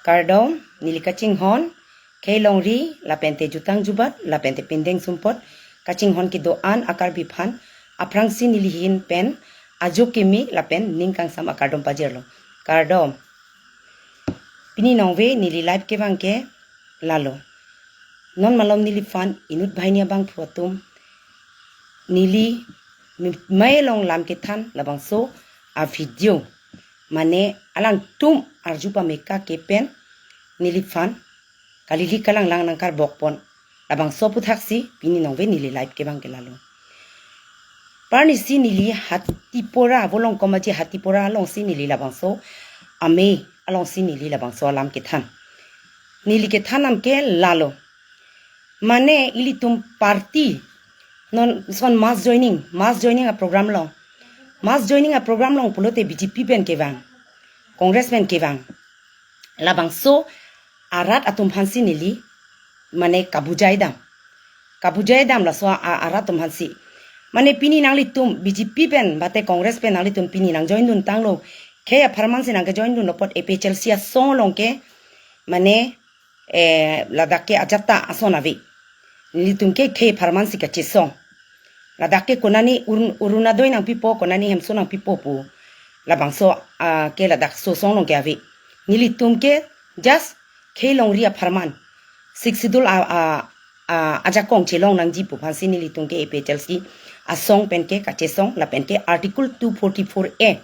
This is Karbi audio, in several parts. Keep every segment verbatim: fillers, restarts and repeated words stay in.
Kardom, neli kachinghon, khei longri, lapente jutang jubat, lapente pindeng sumpot, kachinghon kedo-an a-Karbi aphan, aphrangsi neli ahin pen, ajo kimi lapen ning kangsam akardom pajirlo. Kardom. Pini nongve neli live kevang ke lalo. Non malom neliphan inut banghini abangphu atum neli mi-, mei along lam kethan labangso a-video. Mane alangtum arju pameka ke pen neliphan kalili kalanglang nangkarbokpon. Labangso aputhaksi pini nongve neli live kevang ke lalo. Parnisi neli Hatipora, Volongkom Aji Hatipora alongsi neli labangso amei alongsi neli labangso alam kethan. Neli kethan nam ke lalo. Mane ilitum party non son mass joining, mass joining a-program along. Mass joining a-program along pulote B J P pen kevang, Congress pen kevang. Labangso arat atum aphansi neli mane kabujai dam. Kabujai dam laso a, a, arat atum aphansi. Mane pini nanglitum B J P pen, bate Congress pen nanglitum pini nang join dun tanglo. Khei apharman si nang ke join dunlo apot A P H L C asong along ke, mane, eh, ladak ke ajat ta ason ave. Nelitum ke khei apharman si kachesong. Ladak ke konani Arun-, Orunodoi nangpipo, konani Hemso nangpipo pu. Labangso, ah, ke ladak so asong along ke ave. Nelitum ke just khei longri apharman. Sixth Schedule a, a, a, ajakong chelong nangji pu aphansi nelitum ke A P H L C asong pen ke kachesong lapen ke Article two forty-four A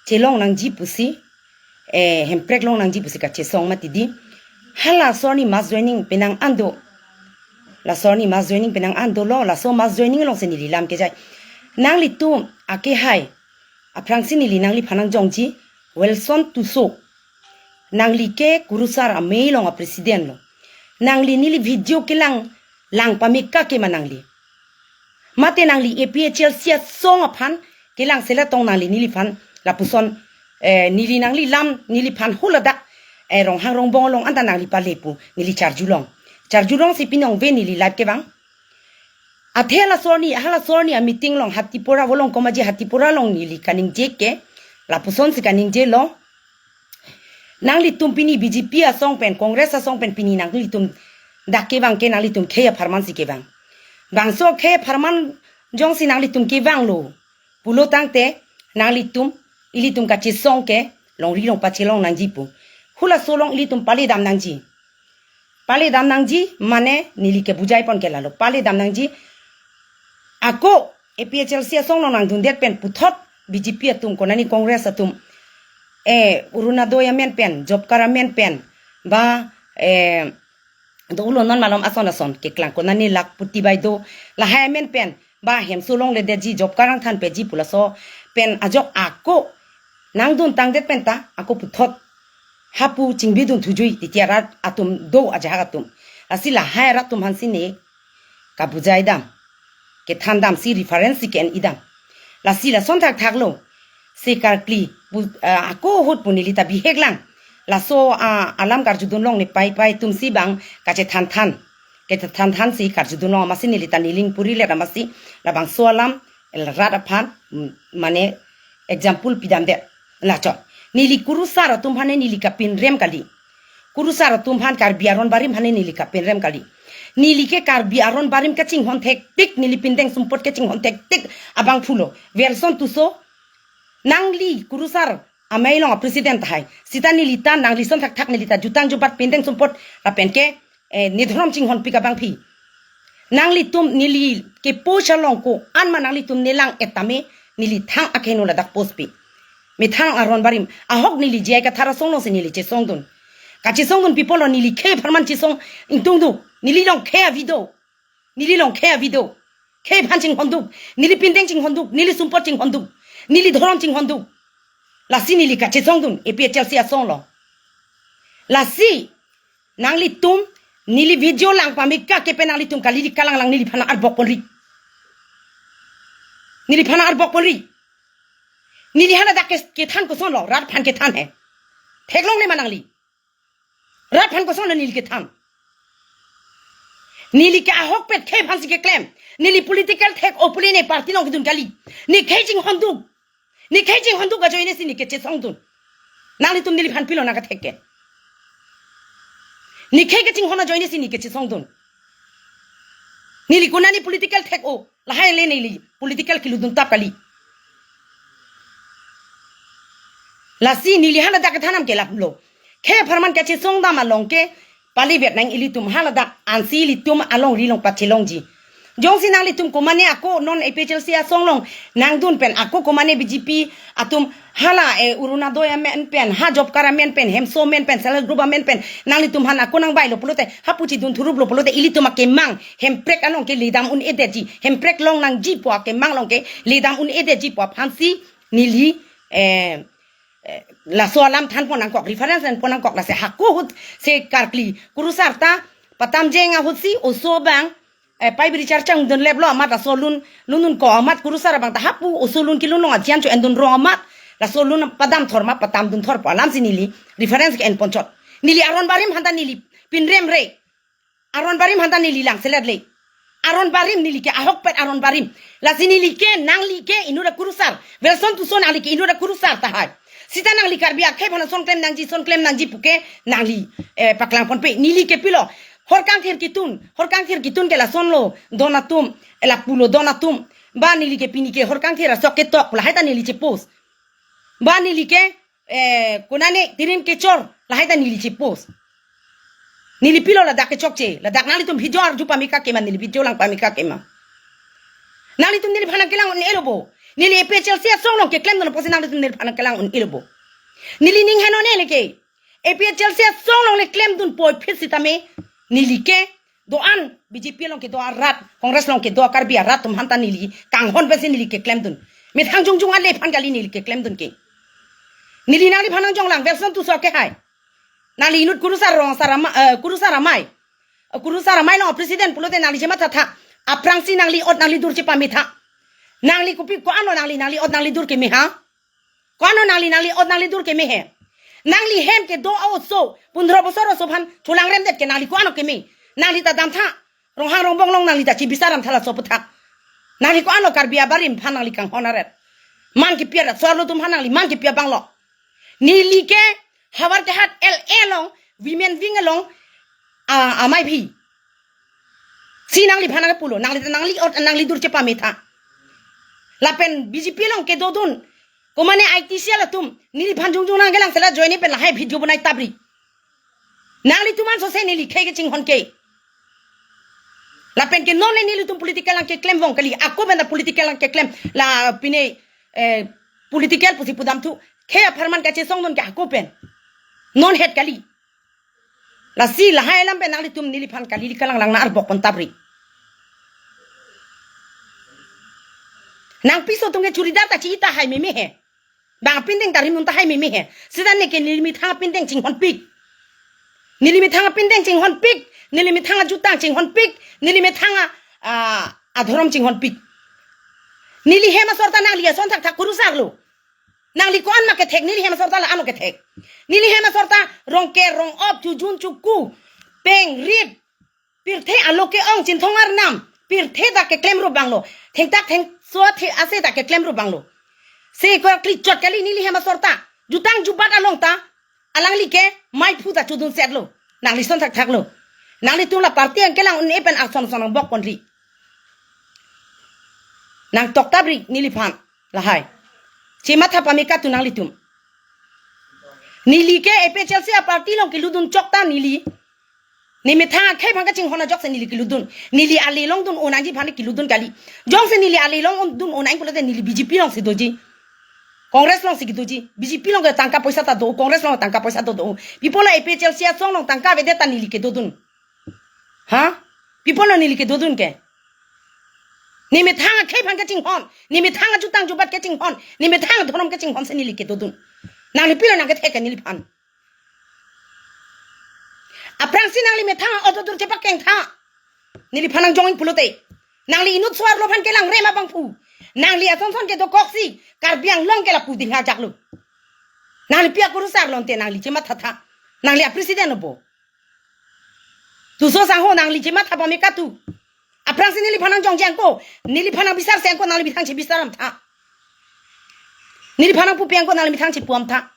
chelong nangji pusi, eh, hemprek long nangji pusi kachesong mati di. Hala ason arni mass joining penang an do. Laso arni mass joining penang an dolo, laso mass joining alongsi neli lam kejai. Nanglitum akehai aphrangsi neli nangliphan nangjongji, Wilson Tisso. Nangli ke Kurusar amei along a-president lo. Nangli neli video kelang, lang pameka ke ma nangli? Mate nangli A P H L C asong aphan kelang selatong nangli neliphan lapuson, eh, neli nangli lam neliphan huladak, eh, Ronghang Rongbong along anta nangli pale pu neli charjulong. Charjulongsi pini nongve neli live kevang. Athe laso arni, hala ason arni a-meeting along Hatipora, Volongkom Aji Hatipora along neli kaningje ke, lapusonsi kaningjelo. Nanglitum pini B J P asong pen, Congress asong pen pini nanglitum dak kevang ke nanglitum khei apharman si kevang. Bangso khei apharman jongsi nanglitum kevanglo pulo tangte nanglitum, ilitum kachesong ke longri longpat chelong nangji pu. Hulaso along ilitum pale dam nangji. Pale dam nangji, mane neli kebujai pon ke lalo. Pale dam nangji. Ako A P H L C asong along nangdundet pen puthot B J P atum, konani Congress atum, eh, Orunodoi amen pen, job card amen pen, ba, eh, do-ulo non malom ason ason keklang, konani Lakhpati Baideo, lahai amen pen, ba Hemso longledetji, job card nangthanpeji pu laso pen ajok ako nangdun tangdet pen ta ako puthot hapu chingbidun thujui titi arat atum do, ajahak atum. Lasi lahai arat atum aphansi ne kabujai dam, kethan damsi reference si ke-en idam. Lasi lason thakthak lo. Se karkli pu, ah, ako ahut pu neli ta bihek lang. Laso, ah, alam karjudun longle, pei pei atumsi bang kachethanthan. Kachethanthansi karjudun long amatsi neli ta neling puri le amatsi labangso alam rat aphan, mm, mane example pidamdet. Lachot. Neli Kurusar atum aphan neli kapinrem kali. Kurusar atum aphan, Karbi aron barim aphan neli kapinrem kali. Neli ke Karbi aron barim kachinghon thektik, neli pindeng sumpot kachinghon thektik abangphu lo. Wilson Tisso, nangli Kurusar amei along a-president tahai. Sita neli ta nangli son thakthak neli ta jutang jubat pindeng sumpot lapen ke, eh, ne dhorom chinghonpik abangpi. Nanglitum neli kepo chalong ko-an ma nanglitum nelang-et tame, neli thang akheno ladak post pi. Methang aron barim ahok neli J I Kathar asong alongsi neli chesongdun. Kachesongdun pi pulo neli khei apharman chesong ingtungduk. Neli along khei a-video. Neli along khei a-video. Khei aphan chinghonduk. Neli pindeng chinghonduk. Neli sumpot chinghonduk. Neli dhorom chinghonduk. Lasi neli kachesongdun A P H L C asong along. Lasi nanglitum neli video lang pameka ke pen nanglitum kalili kalanglang neliphan arbok ponri. Neliphan arbok ponri. Neli haladak ke, kethan kosonlo, rat aphan kethan he. Theklongle ma nangli? Rat aphan kosonlo neli kethan? Neli ke ahokpet khei aphansi keklem. Neli political thek-o pule ne party along kedun kali. Ne khei chinghonduk. Ne khei chinghonduk ajoine si ne kechesongdun. Nanglitum neliphan pilo nangkethek ke? Nikhei kachinghon ajoine si neli kachesongdun. Neli konane political thek-o, lahai le neli political kelutdun tap kali. Lasi neli haladak kethanam ke lapulo. Khei apharman kachesongdam along ke palivet nang ilitum haladak ansi ilitum alongri along pachelongji. Jongsi nanglitum komane ako non A P H L C asong along nangdun pen ako komane B J P atum hala, eh, Orunodoi amen pen, ha job card amen pen, Hemso amen pen, self help group amen pen, nanglitum aphan ako nangbailo pulote, hapu chidun thuruplo pulote, ilitum akemang Hemprek along ke ledam un-edetji, Hemprek longnangji pu akemang along ke ledam un-edetji pu aphansi neli, eh, eh, laso alam thanpon nangkok, reference thanpon nangkok. Lasi hako ahut se karkli kurusar ta patamjeng ahutsi oso abang, eh, pei biri charchang dunleplo amat laso lun, lun dunko amat kurusar abang ta hapu oso lun kelun along ajian cho-endun rong amat laso lun padam thor ma patamdun thor pu alamsi neli reference ke-enponchot. Neli aron barim aphanta neli pinrem re. Aron barim aphanta neli langselet le. Aron barim neli ke ahokpet aron barim. Lasi neli ke nangli ke inut akurusar. Welson Tisso nangli ke inut akurusar tahai. Sita nangli Karbi akhei aphan ason klem nangji, son klem nangji puke nangli, eh, paklangponpe. Neli ke pilo. Horkangthir kitun, horkangthir kitun ke lasonlo don atum, eh, lapulo don atum. Ba neli ke pini ke horkangthir asok ketok lahai ta neli che-post. Ba neli ke, eh, konane tirim kechor lahai ta neli che-post. Neli pilo ladak kechokche, ladak nanglitum video arju pame kake ma, neli video lang pame kake ma. Nanglitum neliphan nangkelang un-elo bo. Neli A P H L C asong along keklemdun apotsi nanglitum neliphan nangkelang un-elo bo. Neli ning henone le ke. A P H L C asong along le klemdun puvoiphit sitame neli ke do-an B J P along kedo arat, Congress along kedo Karbi arat atum aphanta neli kanghon pensi neli keklemdun. Methang jongjong ale aphan kali neli keklemdun ke. Neli nangliphan nangjonglang, Welson Tisso ke hai. Nangli inut kurusar rong sar ama-, eh, kurusar amei. Eh, kurusar amei along president pulote nangli chemathatha. Aphrangsi nangli ot nangli dur chepametha. Nangli kopi ko-anlo nangli, nangli ot nangli dur keme ha? Ko-anlo nangli, nangli ot nangli dur keme he? Nangli hem kedo a-oso, pundro bosor oso aphan cholangremdet ke nangli ko-anlo keme? Nangli ta damtha, Ronghang Rongbong along nangli ta chibisar damtha laso aputhak. Nangli ko-anlo Karbi abarim aphan nangli kanghon aret? Man kepi arat, so-arlo atum aphan nangli man kepi abanglo? Neli ke Howraghat L A along, women wing along, ah, amei aphi. Si nangliphan nangpulo, nangli, nangli ot, nangli dur chepametha. Lapen B J P along kedodun, komane I T cell atum, neliphan jongjong nangkelang sela join pen lahai video bonai tapri. Nanglitum ansose neli khei kachinghon ke. Lapen ke non le nelitum political nangkeklem vong kali, ako pen ta political nangkeklem, la pine, eh, political pusi pudamthu, khei apharman kachesongdun ke ako pen. Non het kali. Lasi lahai alam pen nanglitum neliphan kali li kalang lang na arbok pon tapri. Nangpiso atum ke churidar ta chi-i tahai meme he. Bang apindeng ta rimdun tahai meme he. Sita neke neli methang apindeng chinghonpik. Neli methang apindeng chinghonpik. Neli methang ajutang chinghonpik. Neli methang a, a, adhorom chinghonpik. Neli hem asor ta nangli ason thakthak kurusarlo. Nangli ko-an ma kethek, neli hem asor ta la-anlo kethek. Neli hem asor ta rongker, rong-op, chujun, chuku, peng, rit, pirthe alo ke-ong, Chinthong Arnam, pirthe ta keklem rup abanglo. Thengtak thengso athe ase ta keklem rup abanglo. Se ko kli chot kali neli hem asor ta. Jutang jubat along ta alangli ke maiphu ta chudunsetlo. Nangli son thakthaklo. Nanglitum la party nangkelang un-e pen ason son nangbok ponri. Nangtok tapri neliphan lahai. Chematha pame katu nanglitum. Neli ke A P H L C aparty along kelutdun chok ta neli. Ne methang akhei aphan kachinghon ajoksi neli kelutdun. Neli ale along dun-o nangji aphan kelutdun kali. Jongsi neli ale along dun-o nang pulote neli B J P alongsi doji. Congress alongsi kedoji. B J P along ke tangka poisa ta do, Congress along tangka poisa ta do. Pi apotlo A P H L C asong along tangka avedet ta neli kedodun? Ha? Pi apotlo neli kedodun ke? Ne methang akhei aphan kachinghon, ne methang ajutang jubat kachinghon, ne methang adhorom kachinghon si neli kedodun. Nangli pilo nangkethek ke neliphan? Aphrangsi nangli methang a-ot adur chepakengtha. Neliphan nangjong-ik pulote. Nangli inut so-arlo aphan kelangrem abangphu. Nangli ason son kedokoksi Karbi Anglong ke lapu dingha jaklo. Nangli pi akurusarlo ante nangli chemathatha? Nangli a-president obo. Tisso sangho nangli chematha pame katu. Aphrangsi neliphan nangjongji angko, neliphan nangbisarse angko nangli methang chebisar damtha. Neliphan nangpupe angko nangli methang chepu damtha.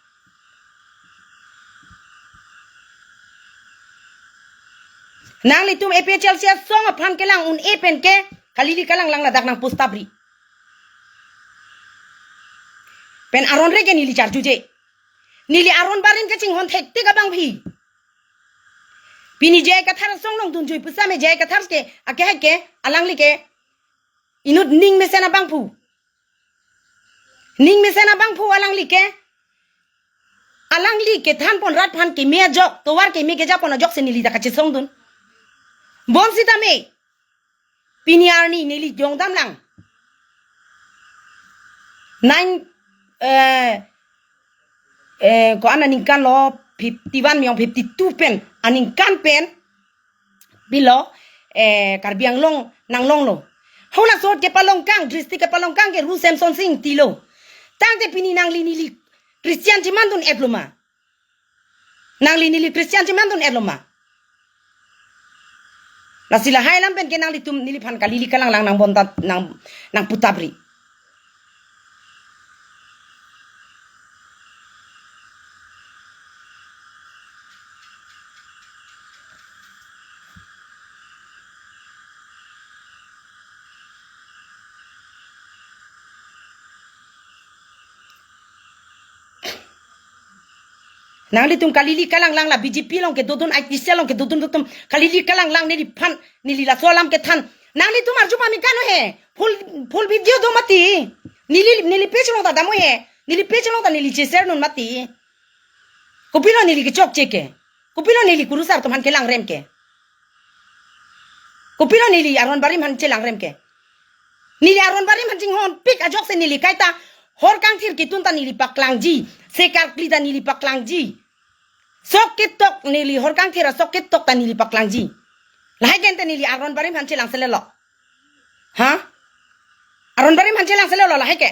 Nanglitum A P H L C asong aphan kelang un-e pen ke kalili kalanglang ladak nangpu stop ri. Pen aron re ke neli charjuje. Neli aron barim kachinghon thektik abangpi. Pini J I Kathar asong nangdunjui pusitame J I Kathar ke, ake hai ke, alangli ke inut ning mesen abangphu. Ning mesen abangphu alangli ke. Alangli kethanpon rat aphan keme ajok, tovar keme kejapon ajok si neli ta kachesongdun. Bonsitame pini arni neli jongdamlang. Nine, eh, eh, ko-an aningkan lo, fifty one miyong fifty two pen, aningkan pen, pilo, eh, Karbi Anglong nanglonglo. Halaso ahut kepalongkang, district kepalongkang ke Ru Semson Sing Ingti lo. Tangte pini nangli neli Christian chemandun-etlo ma? Nangli neli Christian chemandun-etlo ma? Lasi lahai alam pen ke nanglitum neliphan kalili kalanglang nangbonta nang, nangpu stop ri. Nanglitum kalili kalanglang la B J P along kedodun, I T C along kedodun atum kalili kalanglang neliphan, neli laso alam kethan. Nanglitum arju pame kano he. Full, full video do mati. Neli, neli page along ta dam-o he. Neli page along ta neli che-share non mati. Kopilo neli kechokche ke? Kopilo neli kurusar atum aphan kelangrem ke? Kopilo neli aron barim aphan chelangrem ke? Neli aron barim aphan chinghonpik ajok si neli kaita hor kangthir ketun ta neli paklangji, se karkli ta neli paklangji. Sok ketok neli hor kangthir asok ketok ta neli paklangji. Lahai ke ante neli aron barim aphan chelangse lelo. Ha? Aron barim aphan chelangse lelo lahai ke.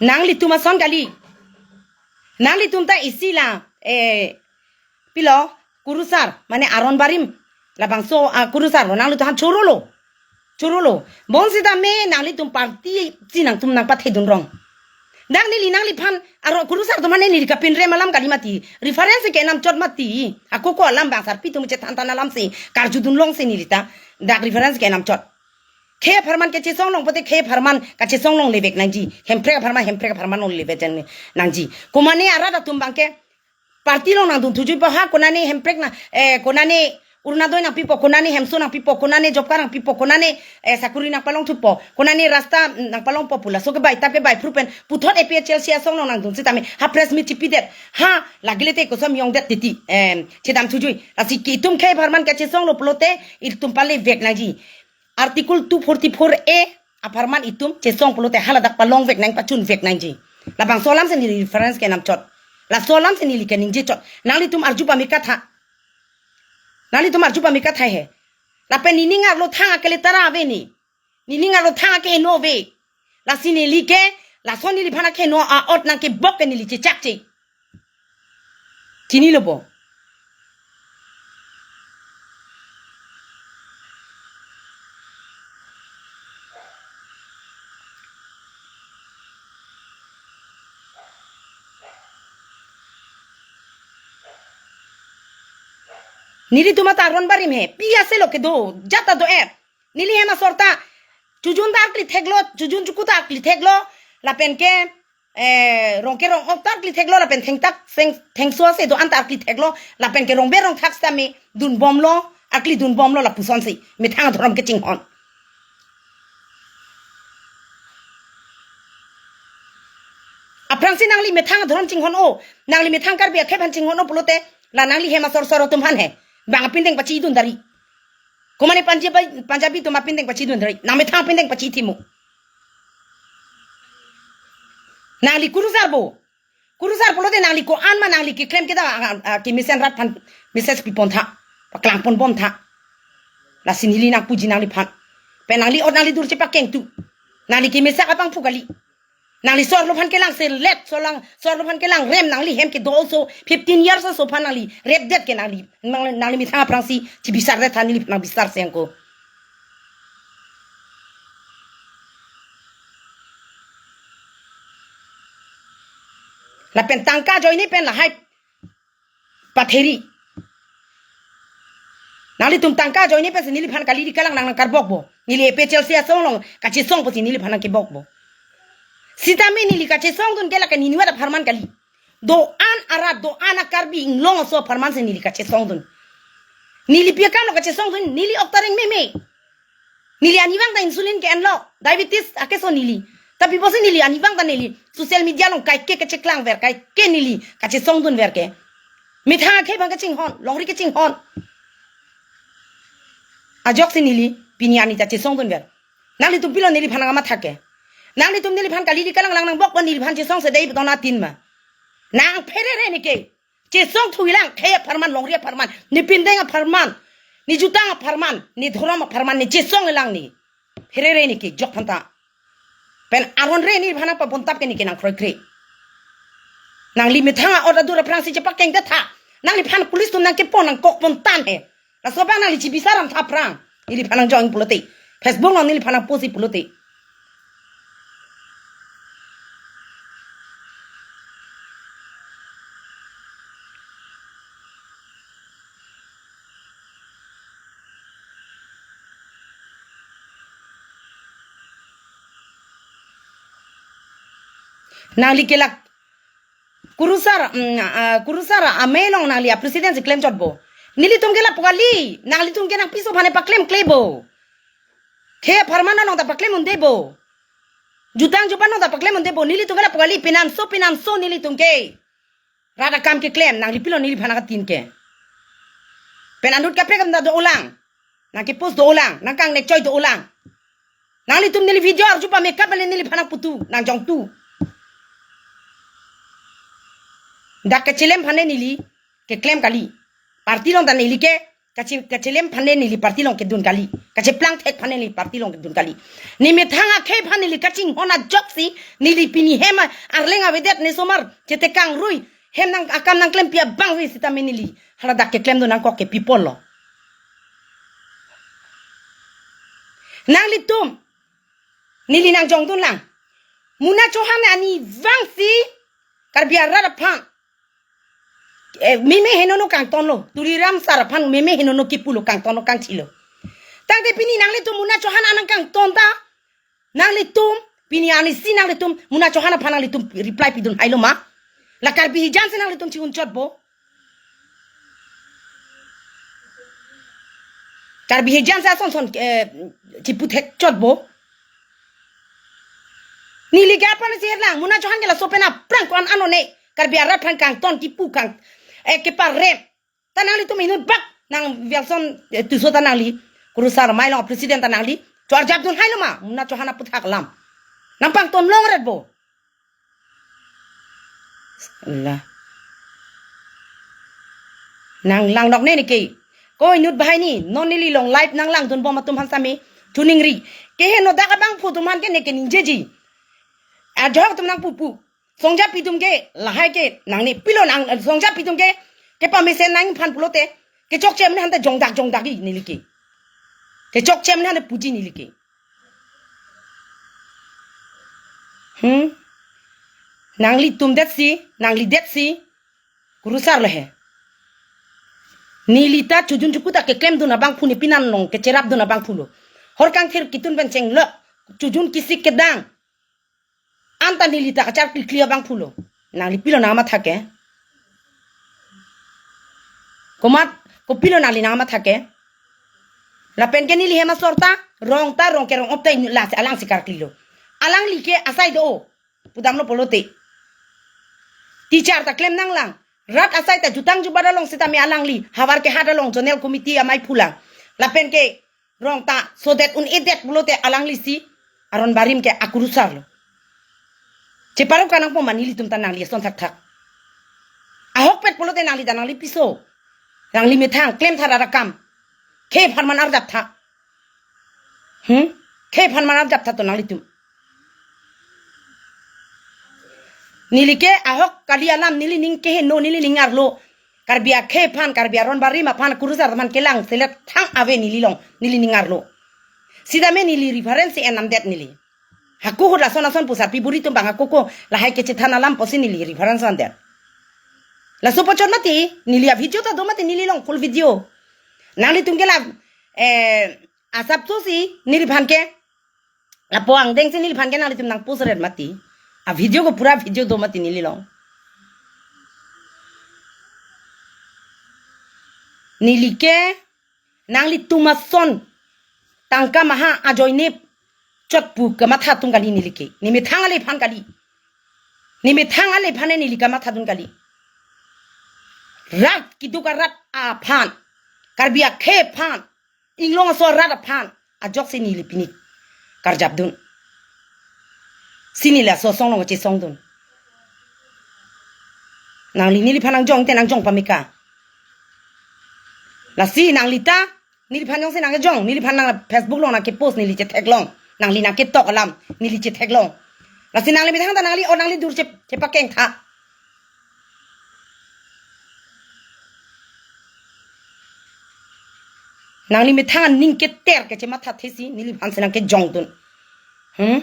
Nanglitum ason kali. Nanglitum ta isi la, eh, pilo, kurusar, mane aron barim. Labangso, ah, kurusar lo, nanglitum aphan chorolo. Chorolo. Bonsitame nanglitum party si nangtum nangpathedun rong. Dak neli nangliphan, aron kurusar atum aphan neli kapinrem alam kali mati. Reference ke namchot mati. Ako ko alam bang sarpi atum chethan than alam si karjudun long si neli ta. Dak reference ke namchot. Khei apharman kachesong long pote khei apharman kachesong longle vek nangji. Hemprek apharman, hemprek apharman longle vek nangji. Komane arat atum abang ke party along nangdun thujuipo ha, konane hemprek na, eh, konane Orunodoi nangpipo, konane hemso nangpipo, konane job card nangpipo, konane, eh, sakuri nangpalongthupo, konane rasta nangpalongpo pu laso kebai tap kebai phru pen puthot A P H L C asong along nangdun sitame ha press meet chipidet, ha lagile te koson yongdet titi, eh, chedam thujui. Lasi ke itum khei apharman kachesong lo pulote itum pale vek nangji. Article two forty-four A apharman itum chesong pulote haladak palong vek nang, pachun vek nangji. Labangso alam si neli reference ke namchot. Laso alam si neli kaningje chot. Nanglitum arju pame katha. Nanglitum arju pame katha he. Lapen nening arlo thang akele tara ave ni. Nening arlo thang akeheno ave. Lasi neli ke, laso neliphan akeheno a-ot nangkebok ke neli chechakche. Chinilo bo. Nelitum ata aron barim he. Pi aselo kedo, jat ta do-et. Neli hem asor ta chojun ta arkli theklo, chojun chuku ta arkli theklo, lapen ke, eh, rong ke rong-ok ta arkli theklo, lapen thengtak, theng, thengso ase do-an ta arkli theklo, lapen ke rongbe rongthak sitame dunbomlo, arkli dunbomlo lapuson si, methang adhorom kachinghon. Aphrangsi nangli methang adhorom chinghon-o, nangli methang Karbi akhei aphan chinghon-o pulote, la nangli hem asor sor atum aphan he, bang apindeng pachidun dari. Komane Punjabi, Punjabi atum apindeng pachidun dari. Nang methang apindeng pachithimo. Nangli kurusar bo. Kurusar pulote nangli ko-an ma nangli keklem kita, ah, ah, kemesen rat aphan message pipon tha. Paklangponbom tha. Lasi neli nangpuji nangliphan. Pen nangli ot nangli dur chepakengtu. Nangli kemesak abangphu kali. Nangli so-arlo aphan kelang selet, so lang, so-arlo aphan kelang rem, nangli hem kedo so fifteen years aso aphan nangli repdet ke nangli, nang, nangli methang aphrangsi chibisardet tha, neliphan nang bisarse ako. Lapen tangka ajoine pen lahai patheri. Nanglitum tangka ajoine pensi neliphan kali di kalang nang nangkarbokpo. Neli A P H L C asong along kachesong pusi neliphan nangkebokpo. Sitame neli kachesongdun ke la ke neliwat apharman kali. Do-an arat, do-an a-Karbi Anglong aso apharmansi neli kachesongdun. Neli pi akamlo kachesongdun, neli ok ta reng meme. Neli arnivang ta insulin ke-enlo, diabetes akeso neli. Tapi pusi neli arnivang ta neli social media along kaike kacheklangver, kaike neli kachesongdunver ke. Methang akhei abang kachinghon, longri kachinghon. Ajoksi neli pini arni ta chesongdunver. Nanglitum pilo neliphan nangmatha ke? Nanglitum neliphan kali di kalang lang nangbokpo, neliphan chesongse dei beton atin ma. Nang pherere ne ke. Chesong thuilang, khei apharman, longri apharman, ne pindeng apharman, ne jutang apharman, ne dhorom apharman, ne chesong-elang ne. Pherere ne ke jok phanta. Pen aron re neliphan nangpabontap ke ne ke nangkroikre. Nangli methang a-ot adur aphrangsi chepakengdet tha. Nangliphan police atum nangkepon nangkokpon tan he. Laso abang nangli chibisar an tha aphrang. Neliphan nangjong pulote. Facebook along neliphan nangpost pulote. Nangli kelak kurusar, mm, ah, kurusar amei along nangli a-president si klemchotpo. Nelitum ke lapu kali, nanglitum ke nangpiso aphan paklem klebo. Khei apharman along ta paklem undebo. Jutang jupan along ta paklem undebo. Nelitum ke lapu kali, pinanso pinanso nelitum ke rat akam keklem, nangli pilo neliphan nangkatin ke? Pen anut kaprek atum ta do-olang. Nangkepost do-olang, nangkangnek choi do-olang. Nanglitum neli video arju pame kap le neliphan nangputu, nangjongtu. Dak kachelem aphan le neli keklem kali. Party along ta neli ke kache-, kachelem aphan le neli party along kedun kali. Kacheplang thek aphan le neli party along kedun kali. Ne methang akhei aphan neli kachinghon ajoksi neli pini hem arleng avedet, ne somar chetekang rui hem nang akam nangklempi abang rui sitame neli hala dak keklemdun nangkok ke pi apotlo? Nanglitum, neli nangjongdunlang. Muna Chauhan arnivangsi Karbi arat aphan, eh, meme henono kangtonlo. Tuliram sar aphan meme henono kipulo, kangtonlo, kangchilo. Tangte pini nanglitum Muna Chauhan an nangkangton ta, nanglitum, pini arnisi nanglitum Muna Chauhan aphan nanglitum reply pidun hailo ma? La Karbi hijan si nanglitum chi-unchotpo? Karbi hijan si ason son, eh, chiputhekchotpo? Neli ke aphan si herlang, Muna Chauhan ke laso pen aphrang ko-an ano ne Karbi arat aphan kangton kipu kang, eh, keparem. Ta nanglitum inut bak nang Wilson, eh, Tisso ta nangli, kurusar amei along president ta nangli choarjapdun hailo ma Muna Chauhan aputhak alam? Nangpangton longretpo. Allah. Nang langnok ne ne ke. Ko inut banghini, non neli along live nanglangdunbom atum aphan sitame choningri. Keheno dak abangphu atum aphan ke ne ke ningjeji. Ajok atum nangpupu. Songjapi atum ke, lahai ke, nangne pilo nang, songjapi atum ke, kepamesen nangphan pulote, kechokche amonit aphan ta jongdak jongdak-i neli ke. Kechokche amonit aphan ta puji neli ke. Hmm? Nanglitum detsi, nangli detsi, kurusar lo he. Neli ta chojun chokut ta keklemdun abangphu, ne penan along kecherapdun abangphulo. Hor kangthir kitun pen chenglok, chojun kisik kedang anta neli ta kacharklikli abangphulo. Nangli pilo nangmatha ke? Komat, kopilo nangli nangmatha ke? Lapen ke neli hem asor ta, rong ta, rong kerong-op ta, lasi alangsi karklilo. Alangli ke asai do-o pudamlo pulote, teacher ta klem nanglang. Rat asai ta jutang jubat along sitame alangli havar kehat along zonal committee amei phulang. Lapen ke rong ta sodet un-edet pulote alanglisi aron barim ke akurusar lo. Cheparok kanangpo ma nelitum ta nangli ason thakthak? Ahokpet pulote nangli ta nangli piso, nangli methang klemtha rat akam. Khei apharman arjaptha. Hmm? Khei apharman arjaptha to nanglitum. Neli ke ahok kali alam, neli ning keheno, neli ning arlo. Karbi akhei aphan, Karbi aron barim aphan, kurusar aphan kelang selet thang ave neli along, neli ning arlo. Sitame neli reference enamdet neli. Hako ahut lason ason pusar pi buri atum bang hako ko lahai kechethan alam pusi neli reference enamdet. Laso pachot mati, neli a-video ta do mati neli along full video. Nanglitum ke la, eh, asap tu si neliphan ke. Lapu angdeng si neliphan ke nanglitum nang post ret mati. A-video ko pura video do mati neli along. Neli ke nanglitum ason tangka maha ajoine chot pu kamatha atum kali neli ke. Ne methang ale aphan kali. Ne methang ale aphan neli kamatha atum kali. Rat keduk arat aphan, Karbi akhei aphan, inglong aso arat aphan ajoksi neli pini karjapdun. Si neli laso asong along chesongdun. Nangli neliphan nangjong te nangjong pameka. Lasi nangli ta, neliphan jongsi nangkejong, neliphan nang Facebook along nangkepost neli chetheklong. Nangli nangketok alam neli chetheklong. Lasi nangli methang ta nangli o nangli dur che, chepakeng tha. Nangli methang aning keter kechematha thesi neliphan si nangkejongdun. Hmm?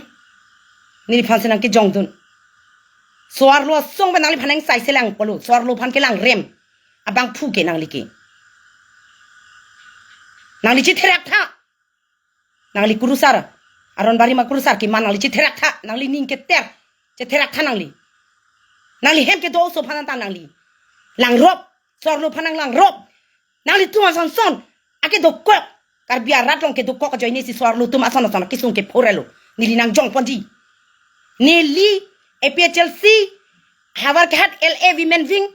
Neliphan si nangkejongdun. So-arlo asong pen nangliphan nang sai selang polo. So-arlo aphan kelang rem abangphu ke nangli ke. Nangli chetherak tha. Nangli kurusar, aron barim akurusar keman nangli chetherak tha, nangli ning keter, chetherak tha nangli. Nangli hem kedo oso aphan ta nangli langrop, so-arlo aphan nang langrop. Nanglitum ason son akedokok, Karbi arat along kedokok ajoine si so-arlo atum ason ason akesung kephurelo. Neli nangjong ponji. Neli A P H L C, Howraghat L A Women Wing,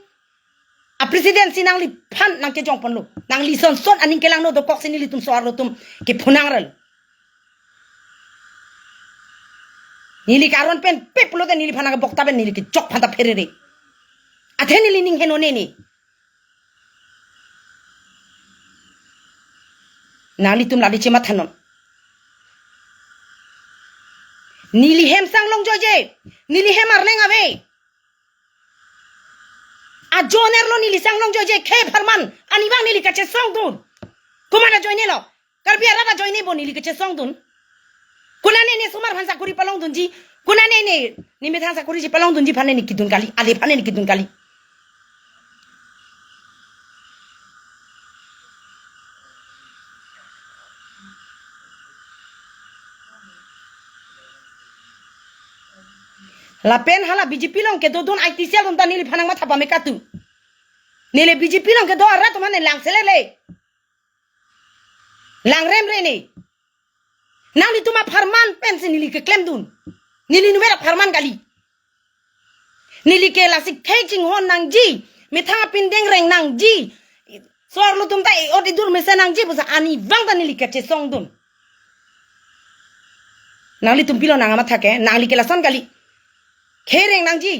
a-president si nangliphan nangkejong ponlo. Nangli son son aning kelangno dokok si nelitum so-arlo atum kephunang rel. Neli ke aron pen pep pulote neliphan nang bokta pen neli kejok aphan ta pherere. Athe neli ning heno nene. Nanglitum ladi chemathanon. Neli hem sang longjoije. Neli hem arleng ave. Ajoiner lo neli sang longjoije, khei apharman ani abang neli kachesongdun. Komat ajoine lo? Karbi arat ajoine bo neli kachesongdun. Konane ne osomar aphan sakuri palongdunji. Konane ne, ne methang sakuriji palongdunji aphan ne kedun kali, ale aphan ne kedun kali. Lapen hala B J P along kedodun I T cell atum ta neliphan nang matha pameka tu. Neli B J P along kedo arat atum aphan ne lang selele. Langrem re ne. Nanglitum apharman pensi neli keklemdun. Neli nuver apharman kali. Neli ke lasi khei chinghon nangji, methang apindeng reng nangji, so-arlo atum ta e-ot idur mesen nangji pusi ani abang ta neli kachesongdun. Nanglitum pilo nang amatha ke, nangli ke lason kali. Khei reng nangji.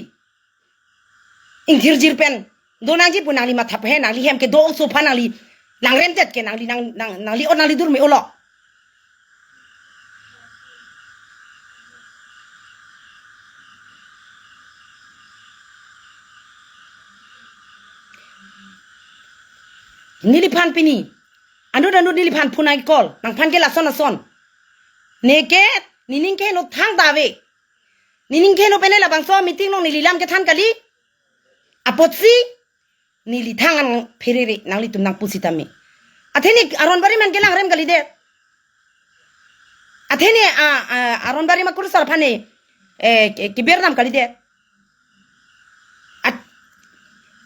Ingthirjir pen do nangji pu nangli matha he, nangli hem kedo oso aphan nangli langremdet ke nangli nang, nang, nangli ot nangli dur me-olo. Neliphan pini anut anut neliphan phone nangkol, nangphan ke lason ason. Ne ke nening keheno thangta ave. Nening keheno pen ne labangso meeting along neli lam kethan kali. Apotsi neli thang an pherere nanglitum nangpu sitame. Athe ne aron barim aphan kelangrem kalidet. Athe ne a, a, aron barim akurusar aphan ne, eh, ke, kebernam kalidet. At,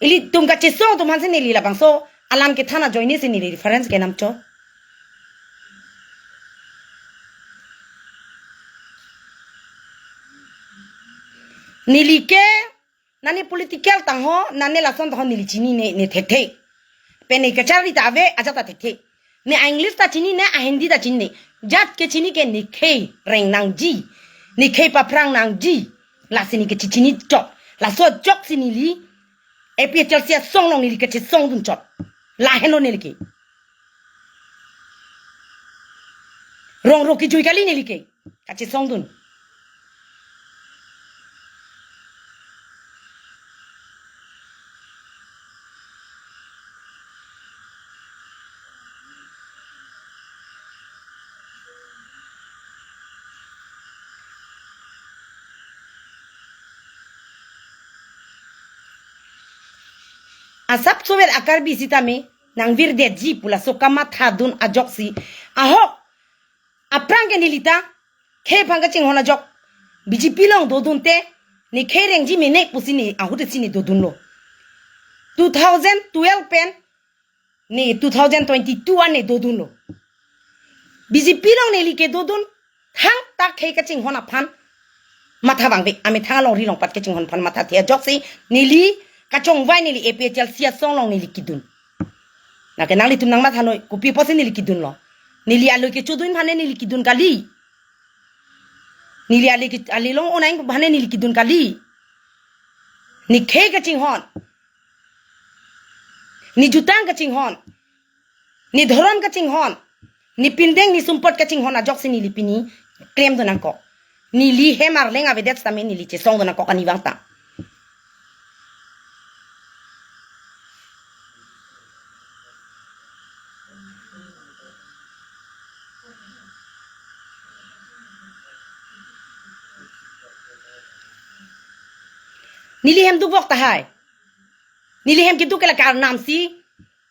ilitum kachesong atum aphansi neli labangso alam kethan ajoine si neli reference kenamchot. Neli ke nane political tangho, nane lason tangho neli chinine, ne thekthe. Pen ne kacharli ta ave, ajat ta thekthe. Ne a-English ta chinine, a-Hindi ta chinine. Jat kechini ke ne khei reng nangji, ne khei paphrang nangji. Lasi ne kechechini chot. Laso ajoksi neli A P H L C asong along neli kachesongdun chot. Lahenlo neli ke. Rong ro kejui kali neli ke kachesongdun. asap sovet a-Karbi sitame nangvirdetji pu laso kamatha dun ajoksi, ahok aphrang ke neli ta khei aphan kachinghon ajok B J P along dodunte, ne khei rengji mene pusi ne ahut si ne dodunlo. Two thousand twelve pen ne two thousand twenty-two an ne dodunlo. B J P along neli kedodun thangta khei kachinghon aphan matha vangve, amethang alongri longpat kachinghon aphan mathathe ajoksi neli kachongvai, neli A P H L C asong along neli kedun. Lake nanglitum nangmathanoi, kopi apotsi neli kedunlo? Neli aloi kechodun aphan ne neli kedun kali. Neli ale ke, ale long onang aphan ne neli kedun kali. Ne khei kachinghon, ne jutang kachinghon, ne dhorom kachinghon, ne pindeng ne sumpot kachinghon ajoksi neli pini klemdun nangkok. Neli hem arleng avedet sitame neli chesongdun nangkok ani vangta. Neli hem dukvok tahai. Neli hem keduk ke lake arnam si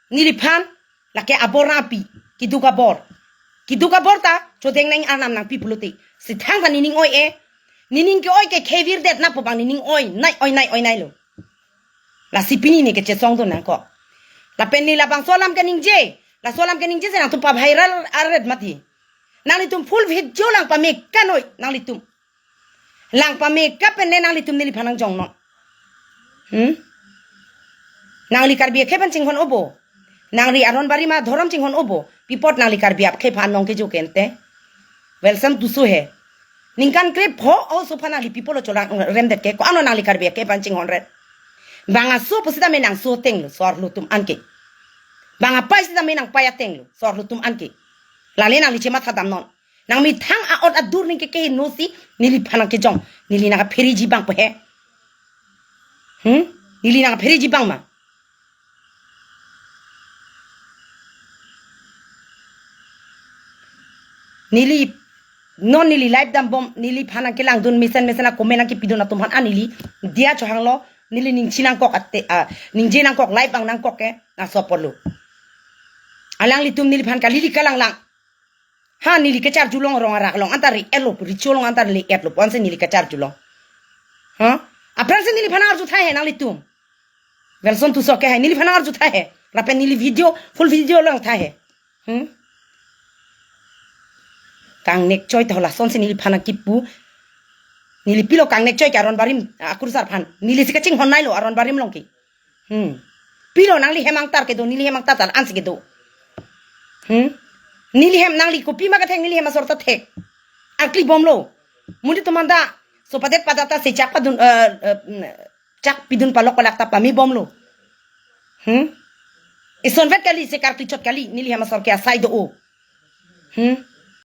neliphan lake abor nangpi, keduk abor. Keduk abor ta chodeng nang arnam nangpi pulote, si thangta nening oi-e. Nening ke-oi ke khei virdet nangpo abang nening oi nai, oi nai, oi nailo. Lasi pini ne kechesongdun nangkok. Lapen ne labangso alam keningje, laso alam keningje si nangtum pa-viral aret mati. Nanglitum full video lang pame kanoi nanglitum. Lang pame ka pen ne nanglitum neliphan nangjongnon. Hmm? Nangli Karbi akhei aphan chinghon obo. Nangli aron barim adhorom chinghon obo. Pi apot nangli Karbi akhei aphan nong kejo kente? Welson Tisso he. Ningkan krepho oso aphan nangli pi apotlo cholang remdet ke? Ko-an lo nangli Karbi akhei aphan chinghonret? Bang aso pusitame nangso atenglo, so-arlo atum anke. Bang apei sitame nangpei atenglo, so-arlo atum anke. Lale nangli chematha damnon. Nangmethang a-ot adur ning ke keheno si neliphan nangkejong. Neli nangkapheriji abang po he. Hmm? Neli nangkapheriji abang ma? Neli, non neli live dambom, neliphan nangkelangdun mesen mesen a-comment nangkepidun atum aphan, ah, neli diya chohanglo, neli ningje nangkok ate, ah, ningje nangkok, live abang nangkok ke, laso apotlo. Alanglitum neliphan kalili kalanglang. Ha, neli kacharjulong rong arak along anta re-etlo, recho along anta le-etlo, ansi neli kacharjulong. Ha? Aphrangsi neliphan arju tahai he nanglitum. Welson Tisso ke hai, neliphan arju tahai he. Lapen neli video, full video lang tahai he. Hmm? Kangnek choi ta lasonsi neliphan nangkipu. Neli pilo kangnek choi ke aron barim, ah, akur sar aphan. Neli si kachinghon nailo aron barim along ke. Hmm. Pilo nangli hem angtar kedo, neli hem angtar tal ansi kedo. Hmm. Neli hem, nangli kopima kathek, neli hem asor ta thek. Arkli bomlo. Monit atum anta sopadet padat ta se chak padun, eh, eh, mm, chak pidun palok palak ta pame bomlo. Hmm. Isonvet kali, se karkli chot kali, neli hem asor ke asai do-o. Hmm.